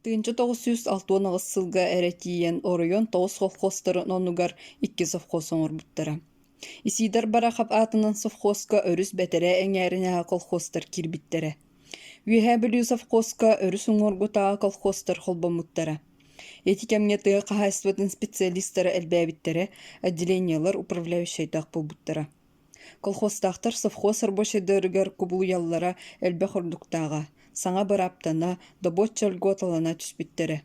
1968 сылга эрэ тиийэн оройуон тоҕус колхозтарын оннугар икки совхоз оҥорбуттара. Исидор Барахов аатынан совхозка өрүс бэтэрээ эҥээринээҕи колхозтар киирбиттэрэ. Үөһээ Бүлүү совхозка өрүс уҥуоргутааҕы колхозтар холбоммуттара. Ити кэмҥэ тыа хаһаайыстыбатын специалистара элбээбиттэрэ, отделениелар управляющайдаах буолбуттара. Колхозтаахтар совхоз рабочайдарыгар кубулуйаллара элбэх ордуктааҕа, саҥа бырааптана, добуочча льготалана түспүттэрэ.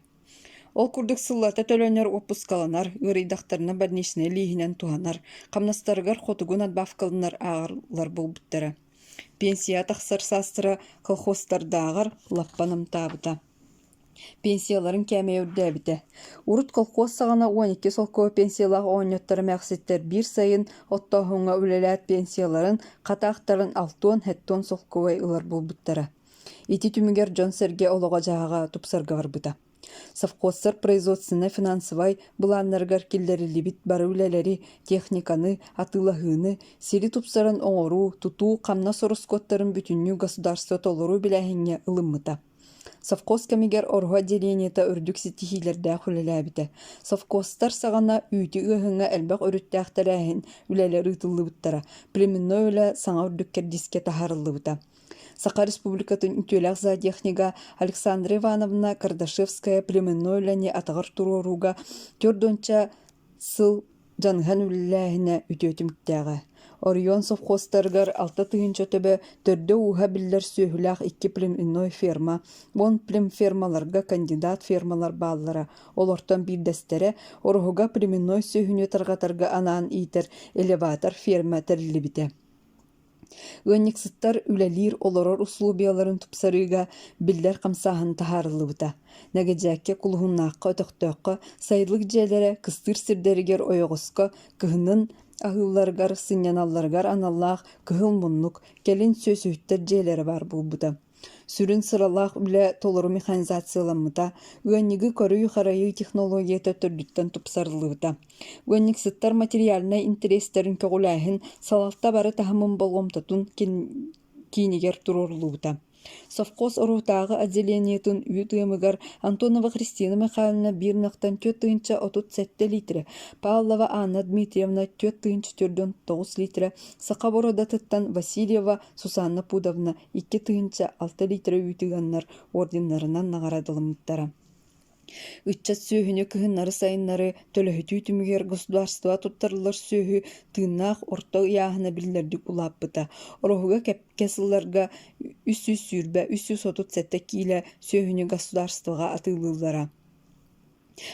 Ол курдук сыллата төлөнөр уоппускаланар, ыарыйдахтарына больничнай лииһинэн туһанар, хамнастарыгар хотугу надбавкаланар ааҕыллар буолбуттара. Пенсияҕа тахсар саастара колхозтардааҕар лаппа намтаабыта. Пенсияларын кээмэйэ үрдээбитэ. Урут колхоз саҕана 12 солкуо пенсиялаах оҕонньоттор эмээхситтэр биир сайын оттооһуҥҥа үлэлээт пенсияларын хатаахтарын 60-70 солкуобай ылар буолбуттара. Ити түмүгэр дьон-сэргэ олоҕо-дьаһаҕа тупсарга барбыта. Совхозтар производственнай-финансовай былааннарыгар киллэриллибит бары үлэлэри, техниканы, атыылаһыыны, сири тупсаран оҥоруу, тутуу, хамнас ороскуоттарын бүтүннүү государство толору билээһиҥҥэ ылыммыта. Совхоз кэмигэр Ороһу отделениета үрдүк ситиһиилэрдээх үлэлээбитэ. Совхозтар саҕана үүтү ыаһыҥҥа элбэх өрүттээх тэрээһин үлэлэр ыытыллыбыттара, племенной үлэ саҥа үрдүк кэрдиискэ таһаарыллыбыта. Саха Республикатын үтүөлээх зоотехнига Александра Ивановна Кардашевская племенной үлэни атаҕар туруорууга 40 сыл дьаныһан үлэлээһинэ үтүө түмүктээҕэ. Оройуон совхозтарыгар 6 000 төбө төрдө-ууһа биллэр сүөһүлээх икки племенной ферма, 10 племфермаларга кандидат фермалар бааллара. Олортон биирдэстэрэ Ороһуга племенной сүөһүнү тарҕатарга анаан иитэр элеватор ферма тэриллибитэ. Ыанньыксыттар үлэлиир, олорор усулуобуйаларын тупсарыыга биллэр хамсааһын таһаарыллыбыта. Нэгэдьээккэ, Кулуһуннаахха, Өтөхтөөххө сайылык дьиэлэрэ кыстыыр сирдэригэр ойоҕоско кыһынын аһыылларыгар, сынньаналларыгар аналлаах кыһыл муннук, кэлин сүөсүһүттэр дьиэлэрэ баар буолбута. Сүрүн сыралаах үлэ толору механизацияламмыта, ыанньыгы көрүү-харайыы технологията төрдүттэн тупсарыллыбыта. Ыанньыксыттар материальнай интэриэстэрин көҕүлээһин салалта бары таһымын болҕомтотун киинигэр туруоруллубута. Совхоз Ороһутааҕы отделениетын үүт ыамыгар Антонова Христина Михайловна биир ынахтан 4 037 литрэ, Павлова Анна Дмитриевна 4 049 литрэ, саха боруодатыттан Васильева Сусанна Пудовна 2006 литрэ үүтү ыаннар орденнарынан наҕараадалыммыттара. Ыччат сүөһүнү кыһыннары-сайыннары төлөһүтүү түмүгэр государство туттарыллар сүөһү тыыннаах орто ыйааһына биллэрдик улааппыта. Ороһуга кэккэ сылларга 320-337 киилэ сүөһүнү государствоҕа атыылыыллара.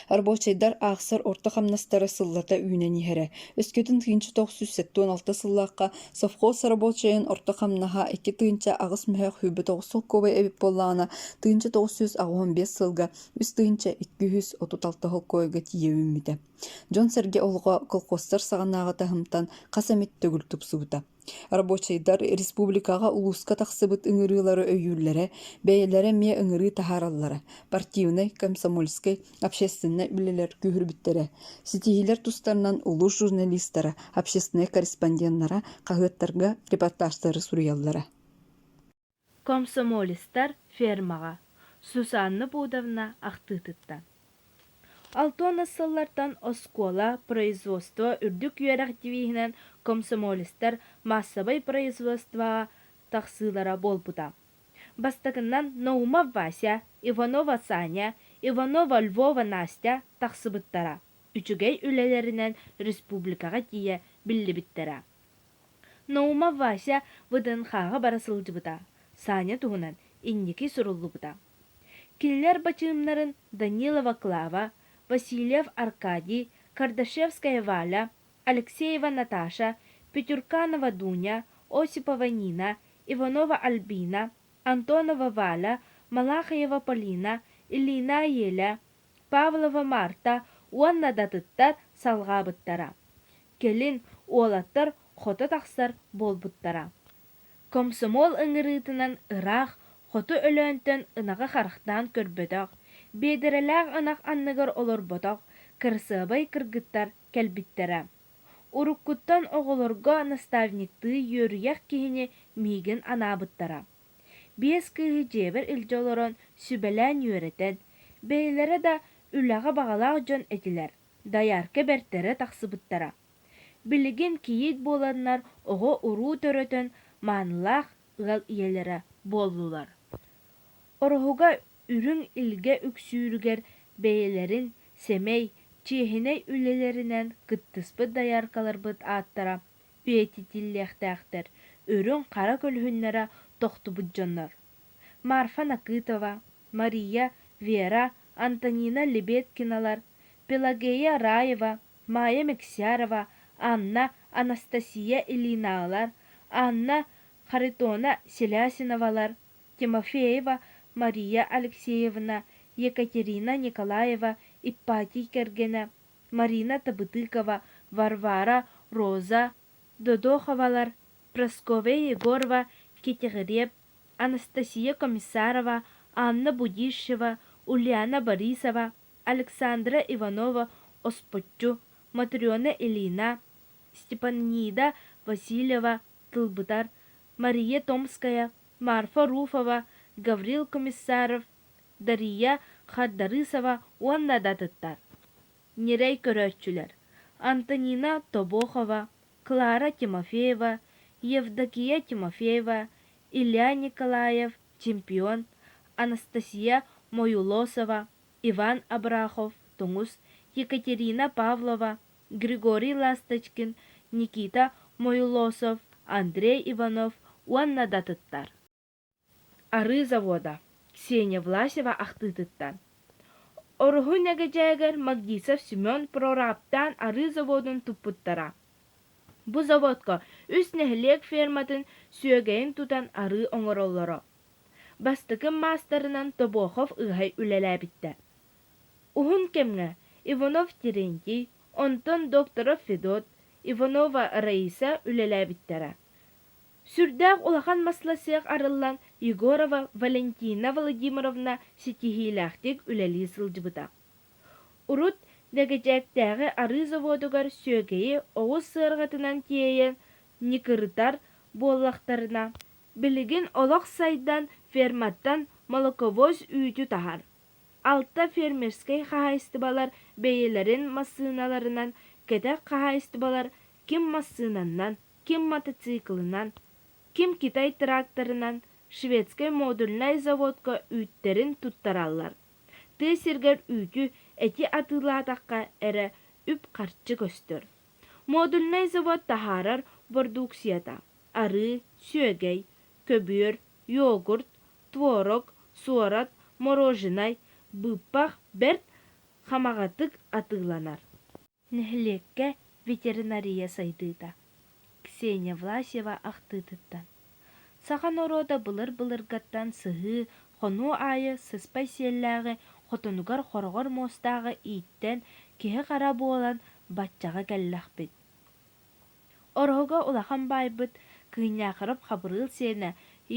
Рабочайдар аахсар орто хамнастара сыллата үүнэн иһэрэ. Өскөтүн 1976 сыллаахха совхоз рабочайын орто хамнаһа 2 8 мөһөөх 29 солкуобай эбит буоллаҕына, 1985 сылга 3 236 солкуобайга тиийэ үүммүтэ. Дьон-сэргэ олоҕо колхозтар саҕанааҕы таһымтан хас эмит төгүл тупсубута. Рабочайдар республикаҕа улууска тахсыбыт ыҥырыылары өйүүллэрэ, бэйэлэрэ эмиэ ыҥырыы таһаараллара, партийнай, комсомольскай, общественнай үлэлэр күүһүрбүттэрэ. Ситиһиилэр тустарынан улуус журналистара, общественнай корреспонденнара хаһыаттарга репортажтары суруйаллара. Комсомолецтар фермаҕа Сусанна Пудовна ахтыытыттан Алтуонус сыллартан оскуола, производство үрдүк үөрэх девиһинэн комсомолецтар маассабай производствоҕа тахсыылара буолбута. Бастакынан Наумов Вася, Иванова Саня, Иванова Львова Настя тахсыбыттара, үчүгэй үлэлэринэн республикаҕа тиийэ биллибиттэрэ. Наумов Вася ВДНХ-ҕа бара сылдьыбыта, Саня туһунан инники суруллубута. Кинилэр бачыымнарын Данилова Клава, Васильев Аркадий, Кардашевская Валя, Алексеева Наташа, Петюрканова Дуня, Осипова Нина, Иванова Альбина, Антонова Валя, Малахаева Полина, Ильина Еля, Павлова Марта уонна да атыттар салҕаабыттара. Кэлин уолаттар хото тахсар буолбуттара. Комсомол ыҥырыытынан ыраах хоту Өлөөнтөн ынаҕы харахтаан көрбөтөх, биэдэрэлээх ынах анныгар олорботох кырасыабай кыргыттар кэлбиттэрэ. Уруккуттан оҕолорго наставниктыы үөрүйэх киһини миигин анаабыттара. Биэс кыыһы дьиэбэр илдьэ олорон сүбэлээн үөрэтэн, Бэйэлэрэ да үлэҕэ баҕалаах дьон этилэр, доярка бэртэрэ тахсыбыттара. Билигин кийиит буоланнар оҕо-уруу төрөтөн маанылаах ыал ийэлэрэ буоллулар. Ороһуга үрүҥ илгэ үксүүрүгэр бэйэлэрин сэмэй, чиэһинэй үлэлэринэн кыттыспыт дояркаларбыт ааттара үйэтитиллиэхтээхтэр, үрүҥ-хара көлөһүннэрэ тохтубут дьоннор. Марфа Накытова, Мария, Вера, Антонина Лебедкиналар, Пелагея Раева, Майя Мексярова, Анна, Анастасия Ильиналар, Анна Харитона Селясиновалар, Тимофеева Мария Алексеевна, Екатерина Николаева, Ипатий кэргэнэ, Марина Табытыкова, Варвара, Роза Додоховалар, Прасковья Егорова, Китигириэп, Анастасия Комиссарова, Анна Будищева, Ульяна Борисова, Александра Иванова, Оспоччу, Матрена Ильина, Степанида Васильева, Тылбытар, Мария Томская, Марфа Руфова, Гаврил Комиссаров, Дария Хардарысова уонна да атыттар. Ньирэй көрөөччүлэр Антонина Тобохова, Клара Тимофеева, Евдокия Тимофеева, Илья Николаев, чемпион, Анастасия Моюлосова, Иван Абрахов, Тоҥус, Екатерина Павлова, Григорий Ласточкин, Никита Моюлосов, Андрей Иванов уонна да атыттар. Арыы завода Ксения Власева ахтыытыттан Ороһу Нэгэдьээгэр Магдисов Семен прорабтаан арыы заводун туппуттара. Бу заводка үс нэһилиэк ферматын сүөгэйин тутан арыы оҥороллоро. Бастакы маастарынан Тобохов Ыаһай үлэлээбиттэр. Уһун кэмҥэ Иванов Терентий, онтон Докторов Федот, Иванова Раиса үлэлээбиттэрэ. Сүрдээх улахан маслосех арыллан Егорова Валентина Владимировна ситиһиилээхтик үлэлии сылдьыбыта. Урут Нэгэдьээктээҕи арыы заводугар сүөгэйи оҕус сыарҕатынан тиэйэн ньыкырытар буоллахтарына, билигин олох сайдан ферматтан молоковоз үүтү таһар. Алта фермерскэй хаһаайыстыбалар бэйэлэрин массыыналарынан, кэтэх хаһаайыстыбалар ким массыынаннан, ким мотоциклынан, ким Китай тракторынан шведскэй модульнай заводка үүттэрин туттараллар. Тыа сиригэр үүтү, эти атыылаатахха эрэ үп-харчы көстөр. Модульнай завод таһаарар бордууксуйата арыы, сүөгэй, көбүөр, йогурт, творог, суорат, мороженай, быыппах бэрт хамаҕатык атыыланар. Нэһилиэккэ ветеринария сайдыыта Ксения Власьева ахтыытыттан Саха норуота былыр-былыргаттан сыһыы, хонуу аайы сыспай сиэллээҕи, хотонугар хороҕор муостааҕы ииттэн, киһи-хара буолан баччаҕа кэллэхпит. Ороһуга улахан баайбыт Кыынньаахырап Хабырыыл сиэнэ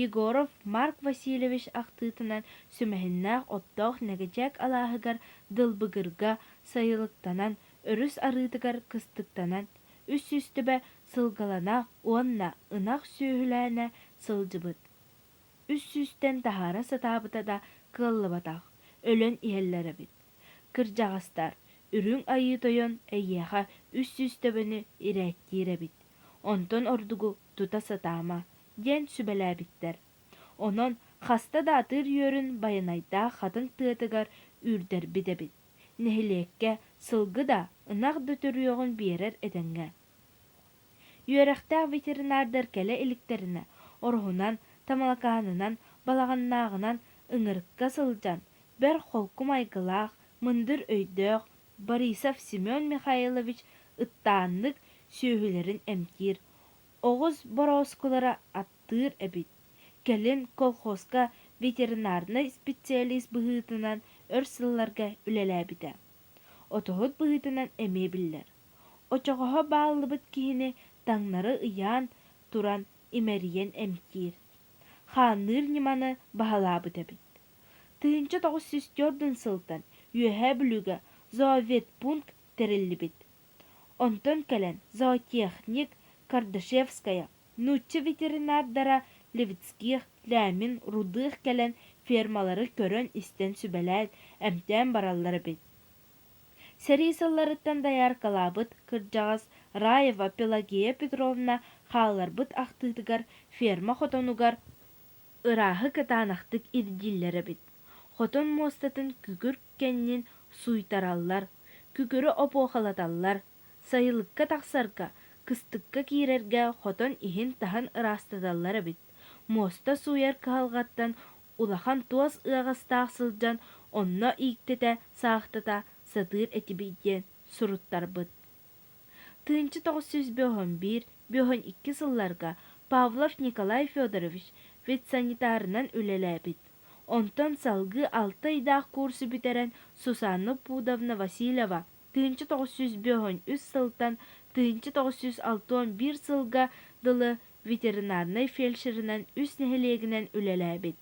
Егоров Марк Васильевич ахтыытынан сүмэһиннээх оттоох Нэгэдьээк алааһыгар Дылбыгырга сайылыктанан, өрүс арыытыгар кыстыктанан, 300 төбө сылгылана уонна ынах сүөһүлээнэ сылдьыбыт. Үс сүүстэн таһаара сатаабыта да кыаллыбатах, өлөн иһэллэр эбит. Кырдьаҕастар, Үрүҥ Айыы Тойон эйиэхэ 300 төбөнү ирээттиир эбит, онтон ордугу тута сатаама, диэн сүбэлээбиттэр. Онон хаста да атыыр үөрүн Байанайдаах хатыҥ тыатыгар үүрдэрбит эбит. Нэһилиэккэ сылгы да, ынах да төрүөҕүн биэрэр этэҥҥэ. Үөрэхтээх ветеринардар кэлэ иликтэринэ Ороһунан, Тамалакаанынан, Балаҕаннааҕынан ыҥырыкка сылдьан, бэрт холку майгылаах, мындыр өйдөөх Борисов Семен Михайлович ыттааннык сүөһүлэрин эмтиир, оҕус борооскулара аттыыр эбит. Кэлин колхозка ветеринарнай специалист быһыытынан өр сылларга үлэлээбитэ. Отоһут быһыытынан эмиэ биллэр. Очоҕоһо бааллыбыт киһини таҥнары ыйаан туран имэрийэн эмтиир, хаанныыр ньыманы баһылаабыт эбит. 1904 сылтан Үөһээ Бүлүүгэ зооветпункт тэриллибит. Онтон кэлэн зоотехник Кардашевская, нуучча ветеринардара Левицких, Лямин, Рудых кэлэн фермалары көрөн-истэн сүбэлээн, эмтээн бараллар эбит. Сэрии сылларыттан дояркалаабыт кырдьаҕас Раева Пелагея Петровна хаалларбыт ахтыытыгар ферма хотонугар ырааһы кытаанахтык ирдииллэр эбит. Хотон муостатын күкүр кэннин сууйтараллар, күкүрү опуохалаталлар, сайылыкка тахсарга, кыстыкка киирэргэ хотон иһин-таһын ыраастаталлар эбит. Муоста сууйар кыһалҕаттан улахан туос ыаҕастаах сылдьан онно ииктэтэ, саахтата сатыыр этибит диэн суруттарбыт. 1951 52 сылларга Павлов Николай Федорович ветсанитарынан үлэлээбит. Онтон салгыы алта ыйдаах курсу бүтэрэн Сусанна Пудовна Васильева 1953 сылтан 1961 сылга дылы ветеринарнай фельдшеринэн үс нэһилиэгинэн үлэлээбит.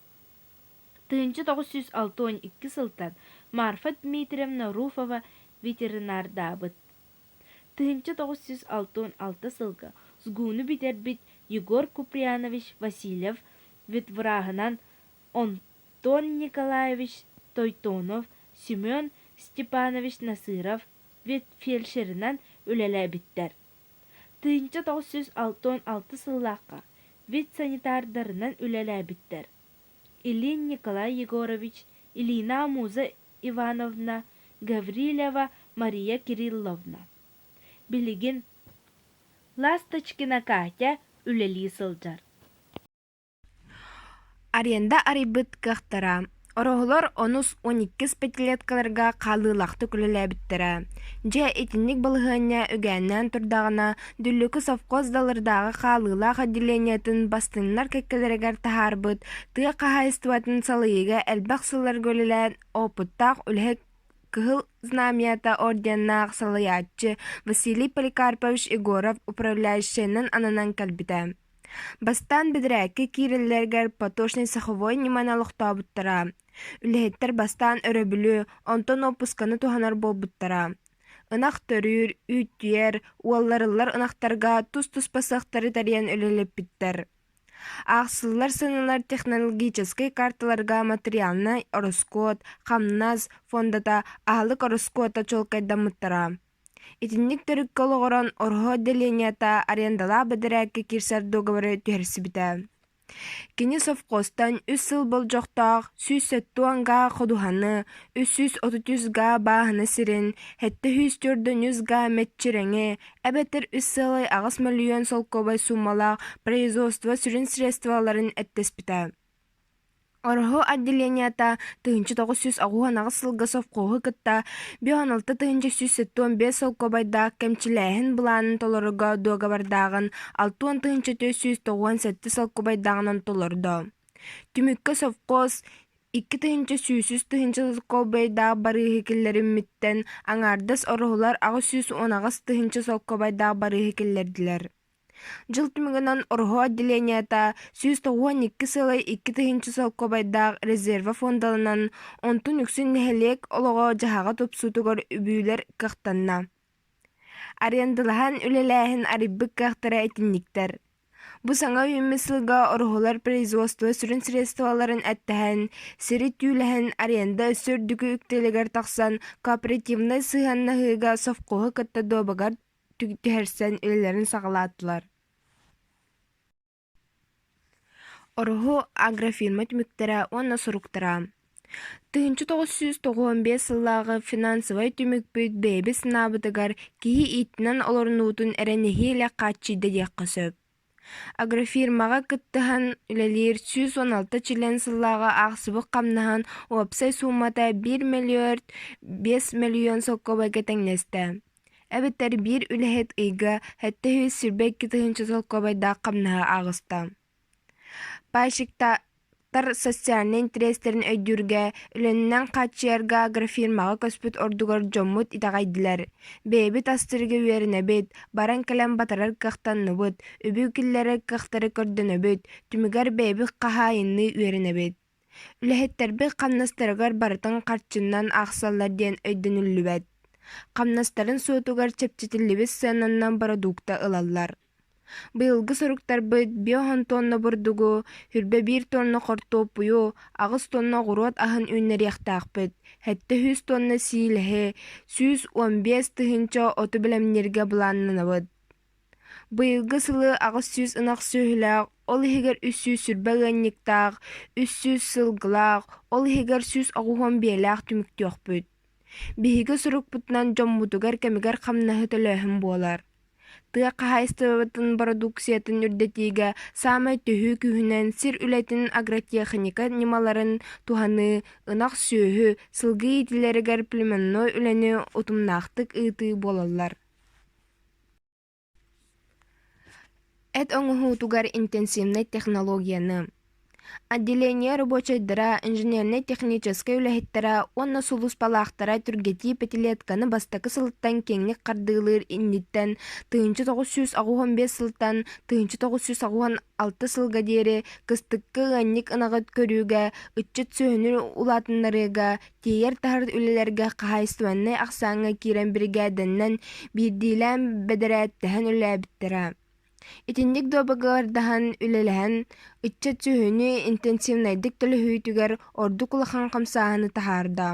1962 сылтан Марфа Дмитриевна Руфова ветеринардаабыт. 1966 сылга СГУ-ну бүтэрбит Егор Куприянович Васильев ветвраһынан Антон Николаевич Тойтонов, Семен Степанович Насыров ветфельдшеринэн үлэлээбиттэр. 1966 сыллаахха ветсанитардарынан үлэлээбиттэр. Ильин Николай Егорович, Илина Муза Ивановна, Гаврильева Мария Кирилловна. Билигин Ласточкина Катя үлэлии сылдьар. Аренда арыйбыт кыахтара. Ороһулар онус 12 пятилеткаларга хаалыылаахтык үлэлээбиттэрэ. Дьэ, итинник балаһыанньа үгээннээн турдаҕына, Дүллүкү совхоз Далырдааҕы хаалыылаах отделениетын бастыҥнар кэккэлэригэр таһаарбыт тыа хаһаайыстыбатын салайыыга элбэх сылларга үлэлээн опыттаах үлэһит Кыһыл Знамята орденнаах салайааччы Василий Поликарпович Егоров управляющайынан ананан кэлбитэ. Бастаан бэдэрээккэ киирэллэригэр поточнай саховой ньыманы олохтообуттара. Үлэһиттэр бастаан өрөбүлү, онтон уоппусканы туһанар буолбуттара. Ынах төрүүр, үүттүйэр, уолларыллар ынахтарга тус-туспа сыахтары тэрийэн үлэлэппиттэр. Аахсыллар сыаналар технологическай карталарга материальнай ороскуот, хамнас фондата, аһылык ороскуота чуолкайдаммыттара. Итинник төрүккэ олоҕуран Ороһу отделениета арендалаах бэдэрээккэ киирсэр дуогабары түһэрсибитэ. Кини совхозтан үс сыл болдьохтоох 170 га ходуһаны, 333 га бааһына сирин, 743 га мэччирэҥи, эбэтэр үс сыалай 8 мөлүйүөн солкуобай суумалаах производство сүрүн средстволарын эттэспитэ. Ороһу отделениета 1998 сылга совхоһу кытта 56 175 солкуобайдаах кэмчилээһин былаанын толорорго дуогабардааҕын 60 497 солкуобайдааҕынан толордо. Түмүккэ совхоз 2100 солкуобайдаах барыыһы киллэриммиттэн аҥаардас ороһулар 818 солкуобайдаах барыыһы киллэрдилэр. Дьыл түмүгүнэн Ороһу отделениета 192 сыалай 2000 солкуобайдаах резервэ фондаланан, онтун үксүн нэһилиэк олоҕо-дьаһаҕа тупсуутугар үбүүлэр кыахтанна. Арендалаһан үлэлээһин арыйбыт кыахтара итинниктэр. Бу саҥа үүммүт сылга ороһулар производство сүрүн средстволарын эттэһэн, сири түүлэһэн аренда өссө үрдүкү үктэлигэр тахсан кооперативнай сыһыаннаһыыга совхоһу кытта дуобагар түһэрсэн үлэлэрин саҕалаатылар. Ороһу агрофирма түмүктэрэ уонна суруктара 1995 сыллааҕы финансовай түмүкпүт бэйэбит санаабытыгар киһи ииттинэн олорунуутун эрэ нэһиилэ хааччыйда диэххэ сөп. Агрофирмаҕа кыттыһан үлэлиир 116 чилиэн сыллааҕы аахсыбыт хамнаһын уопсай суумата 1 миллиард 5 мөлүйүөн солкуобайга тэҥнэстэ. Эбэтэр биир үлэһит ыйга 722 тыһыынча солкуобайдаах хамнаһы ааҕыста. Пайщиктар социальнай интэриэстэрин өйдүүргэ, үлэннэн хааччыйарга агрофирмаҕа көспүт ордугар дьоммут итэҕэйдилэр. Бэйэбит астыырга үөрэнэбит, баран-кэлэн батарар кыахтанныбыт, үбү киллэрэр кыахтары көрдөнөбүт, түмүгэр бэйэбит хаһаайынныы үөрэнэбит. Үлэһиттэрбит хамнастарыгар барытын харчыннан аахсаллар диэн өйдөнүллүбэт. Хамнастарын суотугар чэпчэтиллибит сыананан бородуукта ылаллар. Быйылгы соруктарбыт 50 тонна бурдугу, 21 тонна хортуоппуйу, 8 тонна оҕуруот аһын үүннэриэхтээхпит, 700 тонна сиилэһи, 115 тыһыынча оту бэлэмнииргэ былааннанабыт. Быйылгы сылы 800 ынах сүөһүлээх, ол иһигэр 320 ыанньыктаах, 300 сылгылаах, ол иһигэр 180 биэлээх түмүктүөхпүт. Биһиги сурукпутунан дьоммутугар кэмигэр хамнаһы төлөөһүн буолар. Тыа хаһаайыстыбатын бородууксуйатын үрдэтиигэ саамай төһүү күүһүнэн сир үлэтин агротехника ньымаларын туһаныы, ынах сүөһү, сылгы иитиилэригэр племенной үлэни утумнаахтык ыытыы буолаллар. Эт оҥоһуутугар интенсивнэй технологияны, отделение рабочайдара, инженернэй-техническэй үлэһиттэрэ уонна сулууспалаахтара түргэтии пятилетканы бастакы сылыттан киэҥник хардыылыыр инниттэн 1985 сылтан 1986 сылга диэри кыстыкка ыанньык ынаҕы көрүүгэ, ыччат сүөһүнү улаатыннарыыга, тиэйэр-таһар үлэлэргэ хаһаайыстыбаннай ахсааҥҥа киирэн биригээдэннэн биирдиилээн бэдэрээттэһэн үлэлээбиттэрэ. Итинник дуобагардаһан үлэлэһэн, ыччат сүөһүнү интенсивнэйдик төлөһүүтүгэр ордук улахан хамсааһыны таһаарда.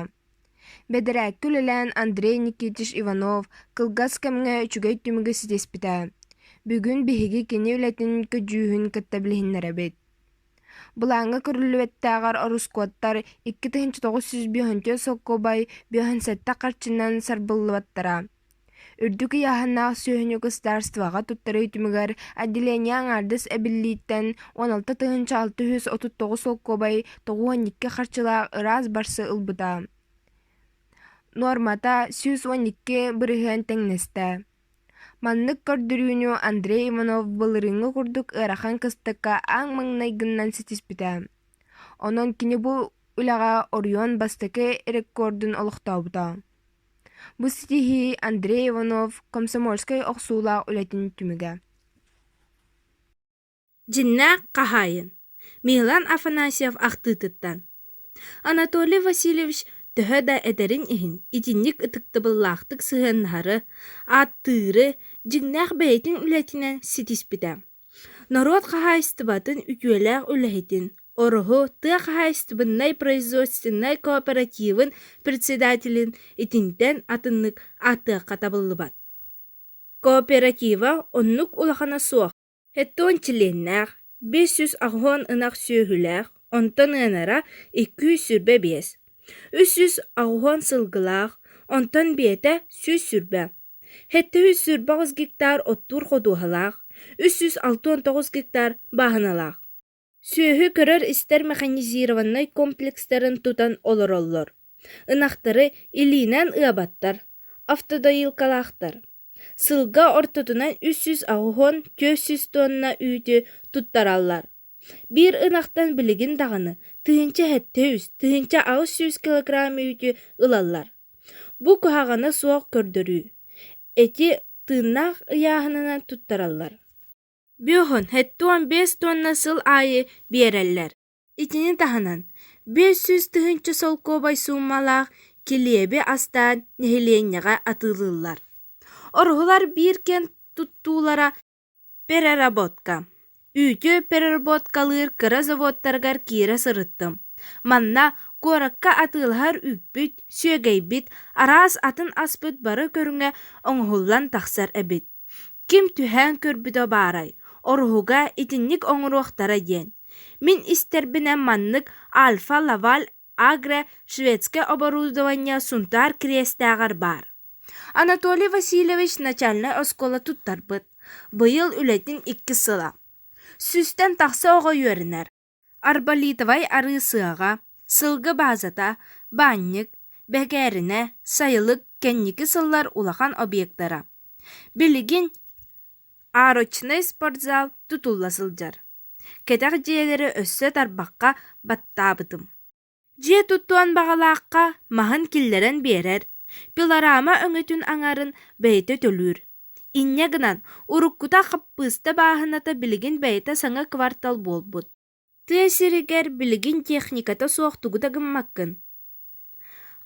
Бэдэрээккэ үлэлээн Андрей Никитич Иванов кылгас кэмҥэ үчүгэй түмүгү ситиспитэ. Бүгүн биһиги кини үлэтин көдьүүһүн кытта билиһиннэрэбит. Былааҥҥа көрүллүбэттээҕэр орускуоттар 2954 солкуобай 57 харчынан сарбыллыбаттара. Үрдүк ыйааһыннаах сүөһүнү государствоҕа туттарыы түмүгэр отделение аҥаардас эбиллииттэн 16 639 солкуобай 92 харчылаах ыраас барсы ылбыта. Нуормата 112% тэҥнэстэ. Маннык көрдөрүүнү Андрей Иванов былырыыҥҥы курдук ыарахан кыстыкка аан маҥнайгынан ситиспитэ. Онон кини бу үлэҕэ оройуон бастакы рекордун олохтообута. Бу ситиһии Андрей Иванов комсомольскай охсуулаах үлэтин түмүгэ. Дьиннээх хаһаайын Милан Афанасьев ахтыытыттан Анатолий Васильевич төһө да эдэрин иһин итинник ытыктабыллаахтык сыһыаннаһары, ааттыыры дьиҥнээх бэйэтин үлэтинэн ситиспитэ. Норуот хаһаайыстыбатын үтүөлээх үлэһитин, Ороһу тыа хаһаайыстыбаннай производственнай кооперативын председателин итинтэн атыннык ааттыахха табыллыбат. Кооператива оннук улахана суох. Эттон чилиэннээх, 580 ынах сүөһүлээх, онтон ыанара 225, 380 сылгылаах, онтон биэтэ 120, 728 гектар оттуур ходуһалаах, 369 гектар бааһыналаах. Сүөһү көрөр-истэр механизированнай комплекстарын тутан олороллор. Ынахтары илиинэн ыабаттар, автодоилкалаахтар. Сылга ортотунан 380-400 тонна үүтү туттараллар. Биир ынахтан билигин даҕаны 1700, 1800 килограмм үүтү ылаллар. Бу куһаҕана суох көрдөрүү. Эти тыыннаах ыйааһынынан туттараллар. Бүөхүн 75 тонна сыл аайы биэрэллэр. Итини таһынан, 500 тыһыынча солкуобай суумалаах килиэби астаан нэһилиэнньэҕэ атыылыыллар. Ороһулар биир кэм туттуулара переработка. Үүтү переработкалыыр кыра заводтарыгар киирэ сырыттым. Манна куоракка атыылаһар үүппүт, сүөгэйбит, араас атын аспыт бары көрүҥэ оҥоһуллан тахсар эбит. Ким түһээн көрбүтэ баарай, Ороһуга итинник оҥоруохтара диэн. Мин истэрбинэн маннык Альфа-Лаваль Агро шведскэй оборудование Сунтаар Кириэстээҕэр баар. Анатолий Васильевич начальнай оскуола туттарбыт. Быйыл үлэтин иккис сыла. Сүүстэн тахса оҕо үөрэнэр. Арболитовай арыы сыаҕа, сылгы баазата, баанньык, бэкээринэ, сайылык кэнники сыллар улахан объектара. Билигин арочнай спортзал тутулла сылдьар. Кэтэх дьиэлэри өссө тарбахха баттаабытым. Дьиэ туттуон баҕалаахха маһын киллэрэн биэрэр, пилорама өҥөтүн аҥарын бэйэтэ төлүүр. Инньэ гынан, уруккута хаппыыста бааһыната билигин бэйэтэ саҥа квартал буолбут. Тыа сиригэр билигин техниката суох тугу да гыммаккын.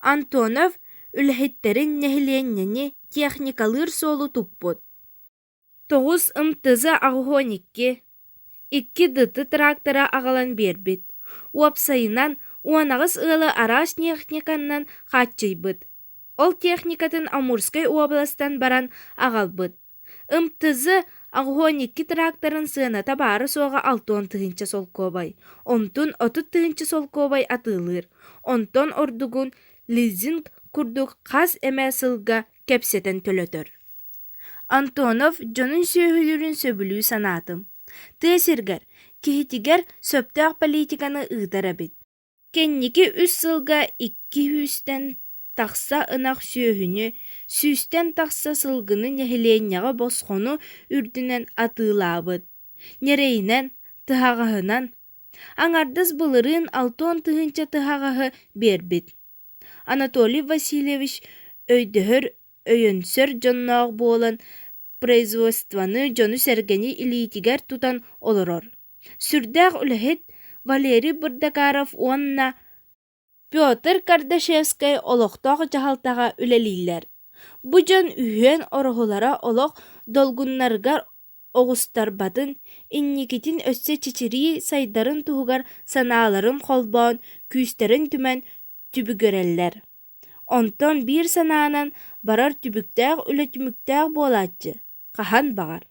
Антонов үлэһиттэрин нэһилиэнньэни техникалыыр суолу туппут. Тоҕус МТЗ 82, икки ДТ трактора аҕалан биэрбит. Уопсайынан, 18 ыалы араас техниканан хааччыйбыт. Ол техникатын Амурскай уобаластан баран аҕалбыт. МТЗ 82 тракторын сыаната баара-суоҕа 60 тыһыынча солкуобай, онтун 30 тыһыынча солкуобай атыылыыр, онтон ордугун лизинг курдук хас эмэ сылга кэпсэтэн төлөтөр. Антонов дьонун сүөһүлүүрүн сөбүлүү санаатым. Тыа сиригэр, киһитигэр сөптөөх политиканы ыытар эбит. Кэнники үс сылга икки сүүстэн тахса ынах сүөһүнү, сүүстэн тахса сылгыны нэһилиэнньэҕэ босхону үрдүнэн атыылаабыт. Ньирэйинэн, тыһаҕаһынан. Аҥардас былырыын 60 тыһыынча тыһаҕаһы биэрбит. Анатолий Васильевич өйдөһөр, өйөнсөр дьонноох буолан производствоны дьону-сэргэни илиитигэр тутан олорор. Сүрдээх үлэһит Валерий Бырдакаров уонна Петр Кардашевскай олохтоох дьаһалтаҕа үлэлииллэр. Бу дьон үһүөн ороһулара олох долгуннарыгар оҕустарбатын, инникитин өссө чэчирии сайдарын туһугар санааларын холбоон, күүстэрин түмэн түбүгүрэллэр. Онтон биир санаанан барар түбүктээх үлэ түмүктээх буолааччы, хаһан баҕар.